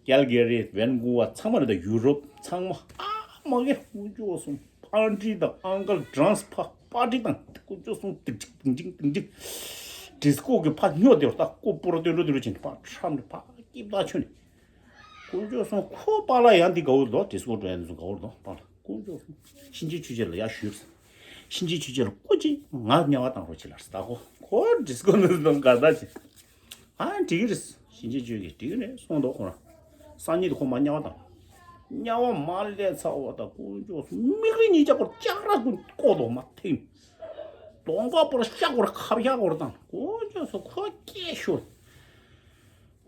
ཀལ་གྷ་རི། ཝན་ཀུ་ཝར་ཚང་མ་རེད་ད། ཡུ་རོབ་ཚང་མ་ཨ་མ་གི་དཀོན་མཆོག་གསུམ་པར་ཊི་དང་ཨང་ཀལ་ཌན་སི་ཕ་པར་ཊི་དང་དཀོན་མཆོག་གསུམ་ཏིག་ཅིག་ཏིག་ཅིག་ཏིག་ཅིག་ཌི་སི་ཀོ་གི་ཕ་སྨྱོ་དེ་རུ་ད་ཀོ་པུ་ར་དོན་འགྲོ་དེ་རུ་ཕྱིན་ཕ་ཁྲམ་ནི་ཕ་སྐྱིབ་ད་ཆོ་ནི་དཀོན་མཆོག་གསུམ་ཁོ་པཱ་ལགས་ཡང་འདི་དགའ་བོ་དོ། ཌི་སི་ཀོ་འགྲོ་ཡ་འདི་ཚོ་དགའ་བོ་དོ་པཱ་ལགས། དཀོན་མཆོག་གསུམ་གཤིན་རྗེ་ཆོས་རྗེ་ལ་ཡ་ཞུས། གཤིན་རྗེ་ཆོས་རྗེ་ལ་སྐུ་མཁྱེན་ང་དམྱལ་བ་བཏང་རོགས་བྱེད་ལ་ཟེར་ད་ཁོ་ཁོ་ཌི་སི་ཀོ་འདི་ཚོ་དགའ་ད་ཆེ། ཨ་འགྲིག་གི་རེད། གཤིན་རྗེ་ཆོས་ཀྱིས་འགྲིག་གི་རེད་གསུངས་འདུག་ཁོ་རང་། སང་ཉིན་དུ་ཁོ་མ་དམྱལ་བ་བཏང་། དམྱལ་བ་མ་སླེབས་ཚར་བ་དང་དཀོན་མཆོག་གསུམ་མིག་རིལ་གཉིས་ཆ་སྐོར་ལྕགས་ར་ཀུན་བཀོག་འདུག་མ་ཐེངས། གདོང་པ་པོར་ཤ་སྐོར་ཁ་བྱ་སྐོར་བཏང་དཀོན་མཆོག་གསུམ་ཁོ་སྐད་ཤོར།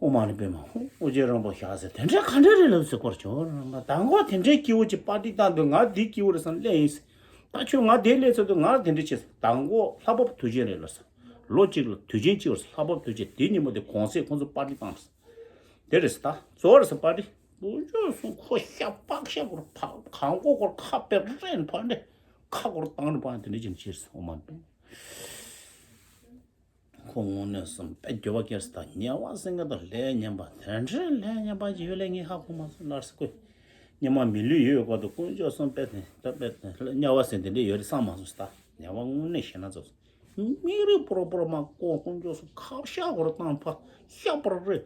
ཨོཾ་མ་ཎི་པདྨེ་ཧཱུྃ། ཨོ་རྒྱན་རིན་པོ་ཆེ་ཟེར་དེ་འདྲ་ག་འདྲ་རེད་ལབ་ཟེར་སྐོར་བྱོས་རང་པ་དང་གོ་དེ་འདྲའི་སྐྱིད་པོ་ཅིག་པར་ཊི་བཏང་འདུག་ང་འདི་སྐྱིད་པོ་རེད་བསམ་སླེབས་ཡིན་ཟེར། ད་ཁྱོད་ང་དེ་སླེབས་ཚར་དུས་ང་ལ་དེ་འདྲ་བྱས་ཟེར། དང་གོ་ལྷ་བབས་དུས་ཆེན་རེད་ལབ་ཟེར། ལོ་གཅིག་ལ་དུས་ཆེན་གཅིག་ཡོད་ཟེར། ལྷ་བབས་དུས་ཆེན་དེ་ཉིན་མོ་དེ་གུང་སེང་ཁོང་ཚོ་པར་ཊི་བཏང་ཟེར། དེ་རེད་ཟེར། ད་གཙོ་བོ་རེད་ཟེར་པར་ཊི། དཀོན་མཆོག་གསུམ་ཁོ་ཤ་པགས་ཤ་སྐོར་ཕ་གང་གོ་སྐོར་ཁ་པེ་རེན་ཕ་འདྲེ་ཁ་སྐོར་བཏང་ནས་པ་དེ་འདྲ་ཅིག་བྱས་ཟེར། ཨོཾ་མ་ཎི་པདྨེ། ཁོ་དངོས་གནས་སམ་དཔེ་འགྱོད་པ་སྐྱེས་སོང་། ད་དམྱལ་བ་ཟེར་མཁན་དང་ལས་ངན་པ་དེ་འདྲའི་ལས་ངན་པ་ཅིག་ཡོད་ལས་ངས་ཧ་གོ་མ་སོང་ལགས་སོ། ཁོས་སྔོན་མ་མི་ལུས་ཡོད་སྐབས་དུ་དཀོན་མཆོག་གསུམ་དཔེ་དེ་ད་དཔེ་དེ་དམྱལ་བ་ཟེར་དེ་འདྲ་ཡོད་རེད་བསམ་མ་སོང་ཟེར། ད་དམྱལ་བ་དངོས་གནས་ཞེད་སྣང་ཚ་སོང་། མིག་རིལ་པོར་པོར་མར་བསྐོར། དཀོན་མཆོག་གསུམ་ཁ་བཤགས་པར་བཏང་། ཕར་བཤགས་པར་རེ་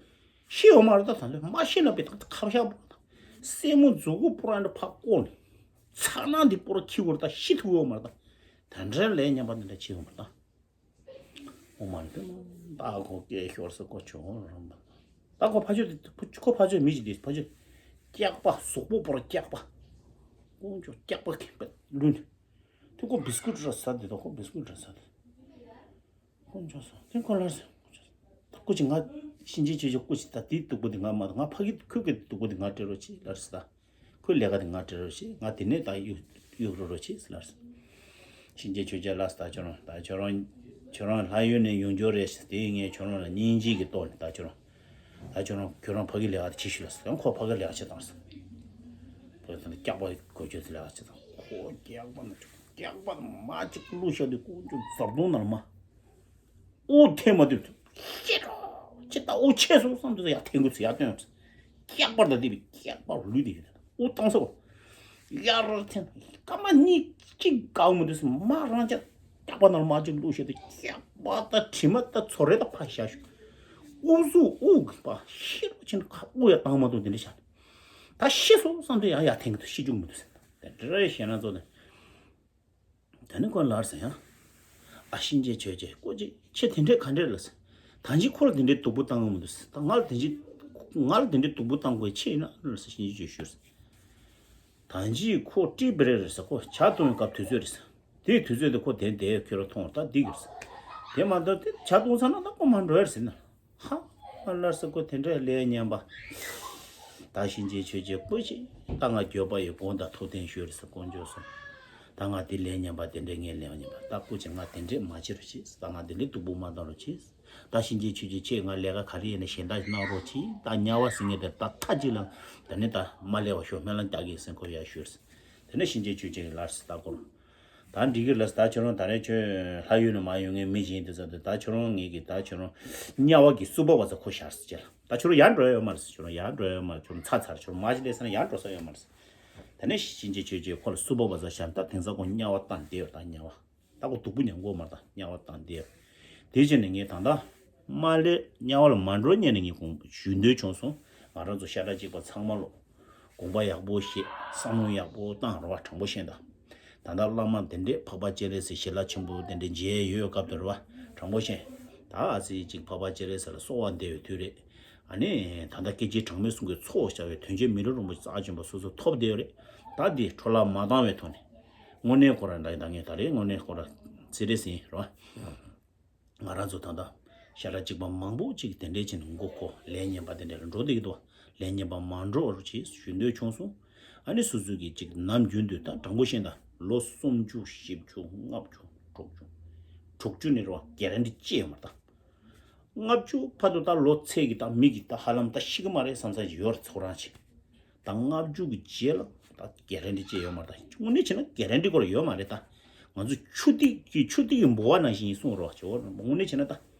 ཤི་ཡོད་མ་རེད། ད་ད་ལོས་མ་ཤི་ན་པའི་ད་ཁ་བཤགས་པར་ད་སེན་མོ་མཛུ་གུ་པོར་ཨ་འདྲ་ཕར་བསྐོར་ནས་ཚ་ན་འདི་པོར་ཁྱི་བོར་ད་ཤི་ཐུབ་ཡོད་མ་རེད། ད་དེ་འདྲའི་ལས་ངན་པ་འདི་འདྲ་བྱེད་ཡོད་མ་རེད་ད། ཨོ་མ་ལ་དེ་མ་ད་ཁོ་སྐད་ཤོར་ས་ཁོ་ཆུང་རང་པ། ད་ཁོ་ཕ་ཆོས་དེ་ཁོ་ཕ་ཆོས་མི་ཞིག་དེ་ཕ་ཆོས་སྐྱག་པ་གཟུགས་པོ་པོར་སྐྱག་པ། དཀོན་མཆོག་སྐྱག་པ་ཁེངས་པ་ལུས་ནས། དེ་ཁོ་བིས་ཀུད་ར་ཟ་དེ་དང་ཁོ་བིས་ཀུད་ར་ཟ་དེ། དཀོན་མཆོག་གསུམ་དེ་ཁོ་ལར་ཟེར། སྐུ་མཁྱེན་ང་གཤིན་རྗེ་ཆོས་རྗེ་སྐུ་མཁྱེན་ད་དེའི་སྡུག་པོ་དེ་ང་མ་ང་ཕ་གི་ཁོས་གི་སྡུག་པོ་དེ་ང་སྤྲད་རོགས་བྱེད་ལར་ཟེར་ད། ཁོའི་ལས་ཀ་དེ་ང་སྤྲད་རོགས་བྱེད། ང་དེ་ནས་ད་གཡུག་གཡུག་རོགས་རོགས་བྱེད་ཟེར་ལར་ཟེར། གཤིན་རྗེ་ཆོས་རྗེ་ལགས་ད་ཁྱོད་རང་ད་ཁྱོད་རང་ཁྱོད་རང་ལྷ་ཡུལ་ནས་ཡོང་རྒྱུ་རེད་ཟེར། དེ་ཡིན་ངས་ཁྱོད་རང་ལ་སྙིང་རྗེ་གི་ཐོག་ནས་ད་ཁྱོད་རང་ད་ཁྱོད་རང་ཁྱོད་རང་ཕ་གི་ལས་ཀ་དེ་བྱེད་ཤོག་ལ་ཟེར། ཁོ་ཕ་གི་ལས་ཀ་བྱེད་དང་ཟེར། ཁོས་ད་སྐྱག་པ་གོ་ཆོད་དེ་ལས་ཀ་བྱེད་དང་ཁོ་སྐྱག་པ་ན་སྐྱག་པ་མ་གཅིག་བླུགས་བཞག་དུས་དཀོན་མཆོག་འཛབ་དུང་ནར་མ། དབུགས་འཐེན་མ་ཐུབ། ཤི་རོ། ཁྱི་ད་དབུགས་ཆད་སོང་བསམ་དུས་ཡར་འཐེན་དགོས་ཚེ་ཡར་བཏོན་ཡོད། སྐྱག་པར་ད་དེ་བས་སྐྱག་པར་ལུས་དེ་ཡོད། དབུགས་བཏང་སོ། ཡར་འཐེན། སྐར་མ་གཉིས་གཅིག་དགའ་མི་འདུག་ཟེར་མ་རང་ཅག་སྐྱག་པ་ནང་ལ་མ་གཅིག་བླུགས་བྱས་ཏེ་སྐྱག་པ་ད་དྲི་མ་ད་ཚོ་རེ་ད་ཕར་བཞག་ཞུ། དབུགས་སུ་དབུགས་པ་ཤི་རོ་ཕྱིན་ཁ་དབུགས་ཡར་བཏང་མ་ཐུབ་དེ་འདྲ་བྱ། ད་ཤི་སོང་བསམ་དུས་ཡང་ཡར་འཐེན་གི་འདུག་ཤི་བཅུག་མི་འདུག་ཟེར། དེ་འདྲ་ཞེད་སྣང་ཚོ་དེ། ད་ནི་ཁོ་ལར་ཟེར་ཡང་། ཨ་གཤིན་རྗེ་ཆོས་རྗེ་སྐུ་མཁྱེན་ཁྱེད་དེ་འདྲས་ག་འདྲས་ལ་ཟེར། ད་ཅི་ཁོ་ལ་དེ་འདྲས་སྡུག་པོ་བཏང་གི་མི་འདུག་ཟེར། ད་ང་ལ་དེ་ཅི། ང་ལ་དེ་འདྲས་སྡུག་པོ་བཏང་དགོས་ཆེ་ན་ལ་ཟེར་གཤིན་རྗེ་ཆོས་ཞུ་ཟེར། ད་ཅི་ཁོ་ཀྲི་བེ་རེ་རེད་ཟེར། ཁོ་ཇ་བཏུང་བའི་སྐབས་དུས་ཚོད་རེད་ཟེར། དེའི་དུས་ཚོད་དེ་ཁོ་དེ་འདས་ཁྱོད་ར་མཐོང་ད་འདི་གི་ཟེར། དེ་མ་གཏོགས་དེ་ཇ་བཏུང་ཚར་ན་ད་ཁོ་མ་འགྲོ་ཡ་རེད་ཟེར་ན། ཧ། ལར་ས་ཁོ་དེ་འདྲའི་ལས་ངན་པ། ད་གཤིན་རྗེ་ཆོས་རྗེ་སྐུ་མཁྱེན། ད་ང་འགྱོད་པ་ཡི་དགོངས་དག་ཐུགས་བདེན་ཞུས་རེད་ཟེར་དཀོན་མཆོག་གསུམ། ད་ང་དེ་ལས་ངན་པ་དེ་འདྲའི་ངའི་ལས་ངན་པ་ད་སྐུ་མཁྱེན་ང་དེ་འདྲས་མ་བྱེད་རོགས་བྱེད། ད་ང་དེ་འདྲའི་སྡུག་པོ་མ་གཏོང་རོགས་བྱེད། ད་གཤིན་རྗེ་ཆོས་རྗེ་ཁྱེད་ང་ལས་ཀ་ག་རེ་ཡིན་ན་གཞན་དག་གནང་རོགས་གྱིས། ད་དམྱལ་བ་ཟེར་མཁན་དེ་ད་མཐའ་གཅིག་ལ་ད་ནི་ད་མ་སླེབས་པ་ཤོག་སྨོན་ལམ་རྒྱག་གི་ཟེར་ཁོ་ཡར་ཞུས། དེ་ནས་གཤིན་རྗེ་ཆོས་རྗེ་གིས་ལར་ཟེར་ད་ཁོ་ལ། ད་འགྲིག་གི་ལགས། ད་ཁྱོད་རང་ད་རེས་ཁྱོད་ལྷ་ཡུལ་ནས་མར་ཡོང་མཁན་མི་ཅིག་ཡིན་དུས་ཙམ་དུ་ད་ཁྱོད་རང་ངེད་ཀྱི་ད་ཁྱོད་རང་དམྱལ་བ་གི་སུ་པ་བ་ཚ་ཁོ་ཤར་ཟེར་ལ། ད་ཁྱོད་རང་ཡར་འགྲོ་ཡ་ཡོད་མ་རེད་ཟེར། ཁྱོད་རང་ཡར་འགྲོ་ཡ་ཡོད་མ་རེད། ཁྱོད་རང་ཚར་ཚར་ཁྱོད་རང་མ་ཅིག་སླེབས་ཟེར་ན་ཡར་འགྲོ་ས་ཡོད་མ་རེད་ཟེར། དེ་ནས་གཤིན་རྗེ་ཆོས་རྗེ་ཁོ་ལ་སུ་པ་བ་ཚ་ཤར་ད་དེང་སང་ཁོ་དམྱལ་བ་བཏང་བསྡད་ཡོད། ད་དམྱལ་བ། ད་ཁོ་སྡུག་པོ་མྱངས་གོ་མ་ད་དམྱལ་བ་བཏང་བསྡད། དེ་བྱས་ནས་ངས་ད་ལྟ་མ་སླེབས་དམྱལ་བ་ལ་མ་འགྲོ་སྔོན་ནས་ངས་དགོངས་ཞུ་འདོད་བྱུང་སོང་། ང་རང་ཚོ་ཤ་ཁྲག་གཅིག་པ་ཚང་མ་ལོ། དགོངས་པ་ཡག་པོ་བཞེས། བསམ་བློ་ཡག་པོ་བཏང་རོགས་པ། དྲང་པོ་བཤད་ད། ད་ལྟ་བླ་མ་དེ་འདྲས་འཕགས་པ་སྤྱན་རས་གཟིགས་ཞི་ལྷ་ཆེན་པོ་དེ་འདྲས་མཇལ་ཡོད་སྐབས་དེ་རོགས་པ། དྲང་པོ་བཤད། ད་ཨ་ཙི་ཅིག་འཕགས་པ་སྤྱན་རས་གཟིགས་ལ་གསོལ་བ་འདེབས་པའི་དུས་རེད། ཨ་ནི་ད་ལྟ་སྐད་ཅིག་གྲངས་མེད་གསུམ་གྱི་ཚོགས་བཅར་བའི་དོན་ཆེན་མི་ལུས་རིན་པོ་ཆེ་རྩ་ཆེན་པོ་སོ་སོ་ཐོབ་བསྡད་ཡོད་རེད། ད་འདི་འཕྲོ་བརླག་མ་བཏང་བའི་ཐོག་ནས་དངོས་གནས་ཁོ་ར་འདྲ་ཡིན་ད། ངས་ད་རེས་དངོས་གནས་ཁོ་ར་ཚེ་རེ་ཟིན་རོ། ང་རང་ཚོ་ད་ལྟ་ཤ་ཁྲག་གཅིག་པ་མང་པོ་ཅིག་དེ་འདྲའི་ཆེད་ནས་མགོ་འཁོར་ལས་ངན་པ་དེ་འདྲ་ལ་འགྲོ་བསྡད་ཀྱི་འདུག་ལས་ངན་པ་མ་འགྲོ་བར་བྱེད་ཞུ་འདོད་བྱུང་སོང་། ཨ་ནི་སོ་སོ་གི་ཅིག་ནམ་རྒྱུན་དུ་ད་དྲང་པོ་བཤད་ད་ལོ་སུམ་ཅུ་བཞི་བཅུ་ལྔ་བཅུ་དྲུག་ཅུ་དྲུག་ཅུ་ནས་རོ་གེ་རན་ཊི་ཅི་ཡོད་མ་རེད་ད། ལྔ་བཅུ་བར་དུ་ད་ལོ་ཚད་ཀྱི་ད་མི་གི་ད་ཧ་ལམ་ད་ཤི་གི་མ་རེད་བསམ་ས་ཅིག་ཡོད་རེད་ཚོ་རང་ཅིག་ད་ལྔ་བཅུ་གི་རྗེས་ལ་ད་གེ་རན་ཊི་ཅི་ཡོད་མ་རེད། ད་དངོས་གནས་བྱས་ན་གེ་རན་ཊི་ཁོ་ར་ཡོད་མ་རེད་ད། ང་ཚོ་ཆུ་ཐིགས་ཀྱི་ཆུ་ཐིགས་ཀྱི་འབུ་བ་ནང་བཞིན་ཡིན་གསུངས་རོགས་བྱེད། འོ་དངོས་གནས་བྱས་ན་ད་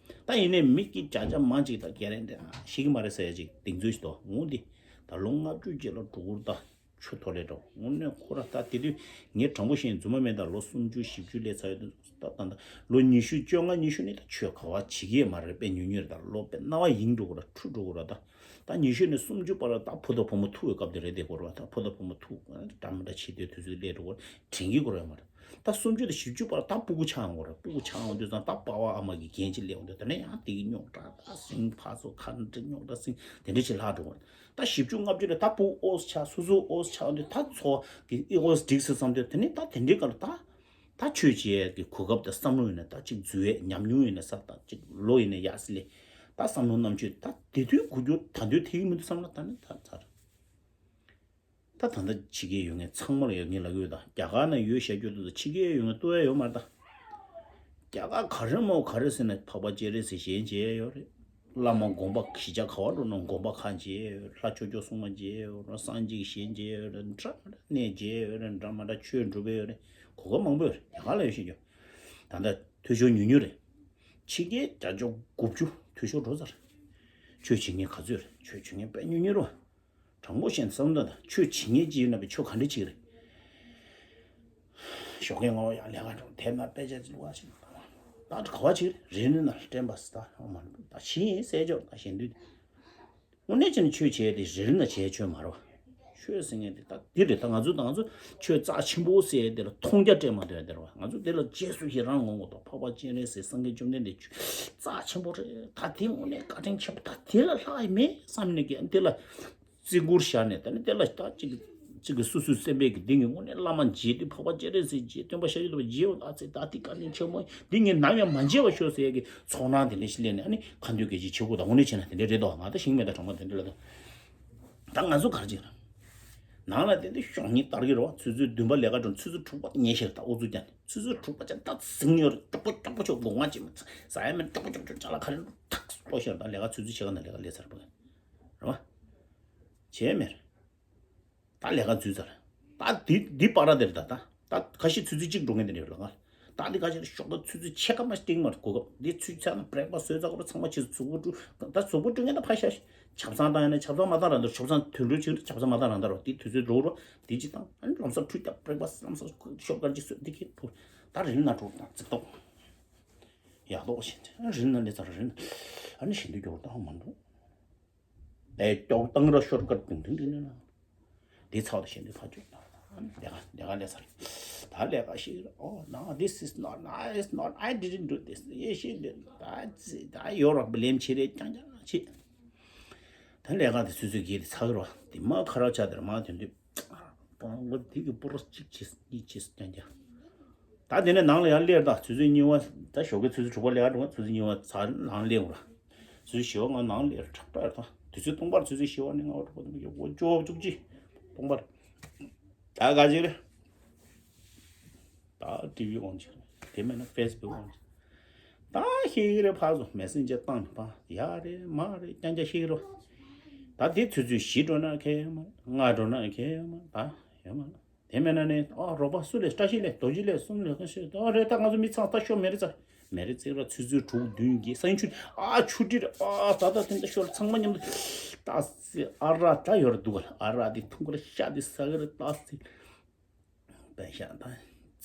ད་ཡིན་ནའི་མི་གི་བརྒྱ་ཆ་མང་ཅིག་ད་གེ་རན་ཊི་ཤི་གི་མ་རེད་ཟེར་ཡ་ཅིག་གདེང་ཚོད་ཞིག་འདུག་འོ་འདི་ད་ལོ་ལྔ་བཅུ་རྗེས་ལ་འགྲོ་གི་རེད་ད། ཆུ་ཐོག་ལས་འགྲོ་དངོས་གནས་ཁོ་ར་ད་དེ་དུས་ངས་དྲང་པོ་བཤད་རྫུན་མ་མེད་ད། ལོ་སུམ་ཅུ་བཞི་བཅུ་སླེབས་ཚར་ཡོད་དུས་ད་ད་ད་ལོ་ཉི་ཤུ་བཅོ་ལྔ་ཉི་ཤུ་ནི་ད་ཆོས་ག་བ་བྱེད་ཀྱི་ཡོད་མ་རེད། དཔེ་ཉུང་ཉུང་རེད་ད། ལོ་དཔེ་རྣ་བ་ཡེངས་འགྲོ་གི་ར་འཁྲུལ་འགྲོ་གི་ར་ད། ད་ཉི་ཤུ་ནས་སུམ་ཅུ་བར་ལ་ད་བུ་དང་བུ་མོ་ཐུག་པའི་སྐབས་དེ་རེད། དེ་གོ་ར་ད་བུ་དང་བུ་མོ་ཐུག་འདྲ་མི་འདྲ་བྱེད་དུས་དུས་ཚོད་སླེབས་འགྲོ་གི་ར་དྲན་གྱི་གོ་ར་ཡོད་མ་རེད། ད་སུམ་ཅུ་དང་བཞི་བཅུ་བར་ད་སྤུ་གུ་ཆགས་ཡོང་གི་ར། སྤུ་གུ་ཆགས་ཡོང་དུས་ཙང་ད་པ་ཕ་ཨ་མ་གི་འགན་ཅིག་སླེབས་ཡོང་དུས་ད་ནས་ཡང་དེ་གི་རྙོག་དྲ་ད་སེམས་ཕ་ཚོ་ཁ་འདྲ་རྙོག་དྲ་སེམས་དེ་འདྲ་ཅིག་ལྷག་འགྲོ་གི་ར། ད་བཞི་བཅུ་ལྔ་བཅུ་ལ་ད་སྤུ་གུ་ཨོ་ཆགས་སོ་སོ་ཨོ་ཆགས་དུས་ད་ཚོ་གི་ཨི་ཨོ་འགྲིག་སོང་བསམ་དུས་དེ་ནས་ད་དེ་འདྲའི་སྐབས་ལ་ད་ད་ཆོས་བྱེད་ཀྱི་གོ་སྐབས་དང་བསམ་བློ་ཡིན་ན་ད་ཅིག་འཛུལ་བས་ཉམས་མྱོང་ཡིན་ན་ས་ད་ཅིག་ལོ་ཡིན་ན་ཡག་སི་ལེ་ད་བསམ་བློ་རྣམ་དཔྱོད་ད་དེ་དུས་གོ་རྒྱུ་ད་དུས་དེ་ཡིན་མི་འདུག་བསམ་ན་ད་ནི་ད་ཚར། ད་ད་ལྟ་ཕྱི་རྒྱལ་ཡོད་མཁན་ཚང་མ་ལ་ཡང་ངས་ལབ་ཀྱི་ཡོད་ད། རྒྱ་གར་ན་ཡོད་བཤད་རྒྱུ་འདུག་ད་ཕྱི་རྒྱལ་ཡོད་མཁན་ལྟོས་ཡ་ཡོད་མ་རེད་ད། རྒྱ་གར་ག་རེ་མོ་ག་རེ་ཟེར་ན་འཕགས་པ་སྤྱན་རས་གཟིགས་ཞལ་མཇལ་ཡ་ཡོད་རེད། བླ་མ་དགོན་པ་གཞིས་ཆགས་ག་བ་འགྲོ་ན་དགོན་པ་ཁག་མཇལ་ཡ་ཡོད་རེད། ལྷ་ཆོས་སྐྱོང་སྲུང་མ་མཇལ་ཡ་ཡོད་རེད། སངས་རྒྱས་ཀྱི་ཞལ་མཇལ་ཡ་ཡོད་རེད། འདྲ་མི་འདྲ་གནས་མཇལ་ཡ་ཡོད་རེད། འདྲ་མི་འདྲ་ཆོས་སྒྲུབ་ཡ་ཡོད་རེད། གོ་སྐབས་མང་པོ་ཡོད་རེད། རྒྱ་གར་ལ་ཡོད་བཤད་རྒྱུ། ད་ལྟ་འཐུས་ཤོར་ཉུང་ཉུང་རེད། ཕྱི་རྒྱལ་བརྒྱ་ཆ་དགུ་བཅུ་འཐུས་ཤོར་འགྲོ་ཚར། ཆོས་བྱེད་མཁན་ག་ཚོད་རེད། ཆོས་བྱེད་མཁན་དཔེ་ཉུང་ཉུང་རེད་བ། དྲང་པོ་བཤད་ན་བསམ་བློ་བཏང་དང་། ཆོས་བྱེད་མཁན་ཅིག་ཡིན་ན་བས་ཆོས་ག་འདྲ་ཅིག་རེད། ཞོགས་ཀས་སྔ་པོ་ཡར་ལས་ཀ་འགྲོ། དེབ་ནང་དཔེ་ཆ་ཅིག་བླུགས་པ་ཞིག་ད་ག་བ་ཅིག་རེད། རིལ་ནང་སྤྲད་པ་ཟེར། ད་ཧ་མ་འགྲོ། ད་ཤི་ཡིན་ཟེར་ཆོག་ད་ཞེ་འདུས། དངོས་གནས་བྱས་ན་ཆོས་བྱས་ཏེ་རིལ་ནང་བྱས་ཆོས་མ་རེད་བ། ཆོས་ཟེར་མཁན་དེ་ད་འདི་རེད། ད་ང་ཚོ་ད་ང་ཚོ་ཆོས་རྩ་ཆེན་པོ་ཟེར་དེ་ལ་མཐོང་རྒྱ་སྤྲད་མ་འདོད་དེ་རེད་བ། ང་ཚོ་དེ་ལ་རྗེས་སུ་ཡི་རང་ངོ་ངོ་ཐོག་འཕགས་པ་སྤྱན་རས་གཟིགས་སངས་རྒྱས་བཅོམ་ལྡན་འདས་ཆོས་རྩ་ཆེན་པོ་རེད། ད་དེ་དངོས་གནས་བཀའ་དྲིན་ཆེན་པོ། ད་དེ་ལ་ལྷག་ཡི་མེད་བསམ་ནས་ཀྱི་དེ་ལ་བརྩི་བཀུར་བཞག་ནས། ད་ནི་དེ་ལ་ད་ཅིག་ཅིག་གི་སོ་སོའི་སེམས་པའི་གི་འདི་ངས་དངོས་གནས་བླ་མ་མཇལ་ཏེ། འཕགས་པ་སྤྱན་རས་གཟིགས་མཇལ། སྟོན་པ་ཤཱཀྱ་ཐུབ་པ་མཇལ་བ། ད་ཚེ་ད་འདི་བཀའ་དྲིན་ཆེན་པོ། འདི་ངས་ནམ་ཡང་མ་མཇལ་བ་ཤོག་ཟེར་ཡ་གི་ཚོར་སྣང་དེ་འདྲ་ཞིག་སླེབས་ནས། ཨ་ནི་ཁ་འདོན་སྐད་ཆ་བྱེད་དགོས། ད་དངོས་གནས་བྱས་ན་དེ་འདྲ་རེད་དོ། ང་ད་ཤེས་མེད། ད་དྲང་པོ་དེ་འདྲ་རེད་དོ། ད་ང་ཚོ་ག་རེ་བྱེད་ཀྱི་རེད། ནང་ལ་དེ་འདྲ་ཤོག་སྙིང་འདར་གྱི་རེད་བ། ཆུ་ཚོད་བདུན་པ་ལས་ཀ་འགྲོ། ཆུ་ཚོད་དྲུག་པ་ཉལ་ཤེར། ད་ཨུ་ཚུགས་རྒྱག་ནས་ཆུ་ཚོད་དྲུག་པ་ཅན་ད་ཟིང་ཡོད་རེད། ཀྱོག་པོ་ཀྱོག་པོ་ཆོག་སྒོ་ང་ཅིག་མ་ཟ་ཡ་མེད། ཀྱོག་པོ་ཀྱོག་ཀྱོག་ཅ་ལག་ཁ་རེ་ཐག་ལྟོགས་ཤེར། ད་ལས་ཀ་ཆུ་ཚོད་ཕྱེད་ཀ་ནང་ལས་ཀ་ལས་ཚར་བ་རེད་བ། བྱས་མེད། ད་ལས་ཀ་འཛུལ་ཚར། ད་འདི་འདི་པ་ར་དེར་ད་ད་ད་ཁ་ཤས་ཆུ་ཚོད་གཅིག་འགྲོ་མཁན་དེ་འདྲ་ཡོད་ལ། ང་ད་འདི་ཁ་ཤས་ཞོགས་པ་ཆུ་ཚོད་ཕྱེད་ཀ་མ་སྟེང་མར་གོ་སྐབས་འདི་ཚུད་ཚར་ན་བྷི་རེག་ཕ་སི་བཟོས་ཚར་གོ་ར། ཚང་མ་ཕྱིས་གཟུགས་པོ་བཀྲུ། ད་གཟུགས་པོ་བཀྲུ་མཁན་ད་ཕ་ཤ་ཆབ་གསང་བཏང་ཡ་ན་ཆབ་གསང་མ་བཏང་རང་ད། ཆབ་གསང་དུད་འགྲོ་ཆེ་ར། ཆབ་གསང་མ་བཏང་རང་ད་རོ། འདི་དུས་ཚོད་འགྲོ་རོ། འདི་གཅིག་བཏང་། ཨ་ནི་ལམ་སང་ཁྲུས་བརྒྱབ། བྷི་རེག་ཕ་སི་ལམ་སང་ཤོག་དཀར་གཅིག་གསོལ། འདི་ཁེ་ཕུ། ད་རིལ་ནང་འགྲོ་དང་ཙིག་ཏོག་ཡག་ཏོག་བྱས། རིལ་ནང་སླེབས་ཚར། རིལ་ནང་ཨ་ནི་ཞེ་འདོད་སྐྱོ་བོ་ད་ཧ་མ་འགྲོ། ཨེ་ཀྱོག་བཏང་ར་ཤོར་ཀར་དུང་དུང་དུང་དུང་ན། འདི་ཚར་དུ་ཞེ་འདོད་ཕ་ཅོ་ན། ལས་ཀ་ལས་ཀ་ལས་ཚར། ད་ལས་ཀ་ཤེས་ར། Oh no, this is not, no, it's not, I didn't do this. ཡེ་ཤེས་འདི་ད་ད་ཡོ་རོབ་ལེམ་ཆེ་རེ་རྐྱང་རྐྱང་ཆེ། ད་ལས་ཀ་དེ་སུས་སུས་གིས་དེ་ཚར་ར། དེ་མ་ཁ་ར་ཆ་དེར་མ་དོན་དུ། པང་ལོ་དེ་གི་པོ་རོ་གཅིག་བྱས་གཉིས་བྱས་རྐྱང་རྐྱང་། ད་དེ་ནས་ནང་ལ་ཡར་སླེབས། ད་ཆུ་ཚོད་གཉིས་པ། ད་ཞོགས་ཀའི་ཆུ་ཚོད་དྲུག་པ་ལས་ཀ་འགྲོ། ཆུ་ཚོད་གཉིས་པ་ཚར་ནང་སླེབས་འོང་ར། ཆུ་ཚོད་བཞི་པ་ང་ནང་སླེབས་ར། ཁྲག་ཁྲག་རེད། ད་དུས་ཚོད་སྟོང་པར་ཆུ་ཚོད་བཞི་པ་ནས་ལྔ་པ་དྲུག་པ་དེ་མི་ཡོད་གོ་ཅོ་བཅུ་གཅིག་སྟོང་པར། ད་ག་ཅིག་རེད། ད་ཊི་ཝི་ཨོན་བྱས། དེ་མེད་ན་ཕེ་སི་བུག་ཨོན་བྱས། ད་ཤེས་ཀྱི་རེད། ཕར་ཚུར་མེ་སེན་ཇར་བཏང་ནས་ཕར་ཡ་རེད་མ་རེད་རྐྱང་རྐྱང་ཤེས་ཀྱི་རེད། ད་དེ་ཆུ་ཚོད་བཞི་འགྲོ་ན་ཁྱད་ཡོད་མ་རེད། ལྔ་འགྲོ་ན་ཁྱད་ཡོད་མ་རེད། ད་ཡོད་མ་རེད། དེ་མེད་ན་ནི་ཨ་རོགས་པ་སུ་ལས། བཀྲ་ཤིས་ལས། རྡོ་རྗེ་ལས། གསུམ་ལས། ཁ་ཤས་ཨ་རེད། ད་ང་ཚོ་མི་ཚང་ལྟ་ཤོག་མེ་རི་ཙག་མེ་རི་ཙིག་ར། ཆུ་ཚོད་དྲུག་བདུན་བརྒྱད་སང་ཉིན་ཆུ། ཨ་ཆུ་ཊི་རེད། ཨ་ད་ད་དེ་འདྲ་ཤོར། ཚང་མ་མཉམ་དུ་ལྟ་སི། ཨ་ར་ད་ཡོད་ར་འདུག་ག་ཨ་ར་དེ་འཐུང་གི་ར་ཤ་དེ་ཟ་གི་ར་ལྟ་སི། པད་ཤག་དང་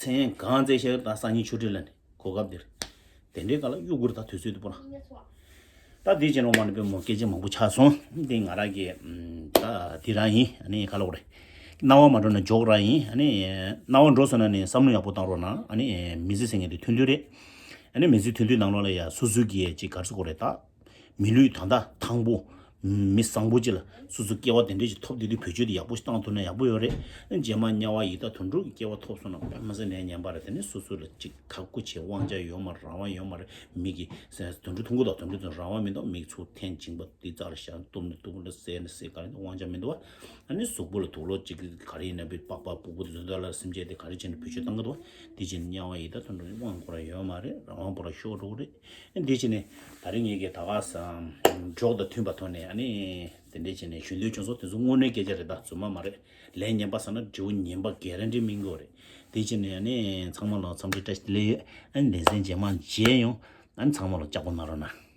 མཚན་གང་བཙལ་ཤག་དང་སང་ཉིན་ཆུ་ཊི་ལ་ནི་གོ་སྐབས་འདིར། དེ་འདྲའི་སྐབས་ལ་གཡུག་དགོས་རེད། ད་དུས་ཚོད་དུ་པོ་ན། ད་འདི་བྱས་ན་མ་ནི་པའི་མོ་སྐད་ཆ་མང་པོ་ཆགས་སོང་། འདི་ང་རང་གི་ད་འདི་རང་ཡིན། ཨ་ནི་ག་ལ་འོ་རེད། སྣང་བ་མ་འགྲོ་ན་འཇོག་རང་ཡིན། ཨ་ནི་སྣང་བ་འགྲོ་སོང་ན་ནི་བསམ་བློ་ཡག་པོ་བཏང་རོགས་གནང་། ཨ་ནི་མི་ཚེ་ཟེར་མཁན་དེ་ཐུང་ཐུང་རེད། ཨ་ནི་མི་ཚེ་ཐུང་ཐུང་ནང་ལོགས་ལ་ཡ་སོ་སོའི་གི་ཅིག་ག་རེ་ཟེར་དགོས་རེད་ད། མི་ལུས་དོན་དག་ཐང་པོ། མི་བཟང་པོ་ཅིག་ལ་སོ་སོ་སྐྱེ་བ་དེ་འདྲ་ཞིག་ཐོབ་བསྡད་དུས་བེད་སྤྱོད་དེ་ཡག་པོ་ཞིག་བཏང་ཐུབ་ན་ཡག་པོ་ཡོད་རེད། རྗེས་མ་དམྱལ་བ་ཡི་དྭགས་དུད་འགྲོ་གི་སྐྱེ་བ་ཐོབ་སོང་ན་དཔེ་མི་སྲིད་ནས་ཉན་པ་རེད། དེ་ནི་སོ་སོ་ལ་ཅིག་ཁག་པོ་བྱེད། དབང་ཆ་ཡོད་མ་རེད། རང་དབང་ཡོད་མ་རེད། མི་གི་དུད་འགྲོ་མཐོང་གི་འདུག་དུད་འགྲོ་ཚོ་རང་དབང་མི་འདུག་མིག་ཆུ་འཐེན། མཇིང་པ་འདི་རྩ་ལ་བཞག་གཏུབ་ནས་གཏུབ་ལ་བསད་ནས་བསད། ག་རེ་དབང་ཆ་མི་འདུག་བ། ཨ་ནི་གཟུགས་པོ་ལ་དུག་ལོག་ཅིག་ག་རེ་ཡིན་ན་པའི་པགས་པ་ཕུག་པོ་དེ་ཚོ་ལ་སེམས་ཅན་དེ་ག་རེ་བྱས་ནས་བེད་སྤྱོད་བཏང་གི་འདུག་བ། དེ་བྱས་ནས་དམྱལ་བ་ཡི་དྭགས་དུད་འགྲོ་ནི་དབང་ཁོ་རང་ཡོད་མ་རེད། རང་དབང་ཁོ་རང་ཤོར་འགྲོ་གི་རེད། འདི་བྱས་ནས་ད་རིང་ངེད་ཀྱི་ད་ག་ས་གྲོགས་དང་མཐུན་པ་ཐོག་ནས་ཨ་ནི་དེ་འདྲས་བྱས་ནས་ཞུ་འདོད་བྱུང་སོང་། དེ་ཚོ་དངོས་གནས་སྐད་ཆ་རེད། ད་རྫུན་མ་མ་རེད། ལན་ཉན་པ་ཟེར་ན་འབྲས་བུ་ཉན་པ་གྷ་རན་ཊི་སྨིན་གྱི་རེད། དེ་བྱས་ནས་ཨ་ནི་ཚང་མ་ལ་འཚམས་འདྲི་བཀྲ་ཤིས་བདེ་ལེགས་ཡོད། ཨ་ནི་ལེ་ཚན་རྗེས་མ་མཇལ་ཡོང་། ཨ་ནི་ཚང་མ་ལ་ལྕགས་པོ་གནང་རོགས་གནང་།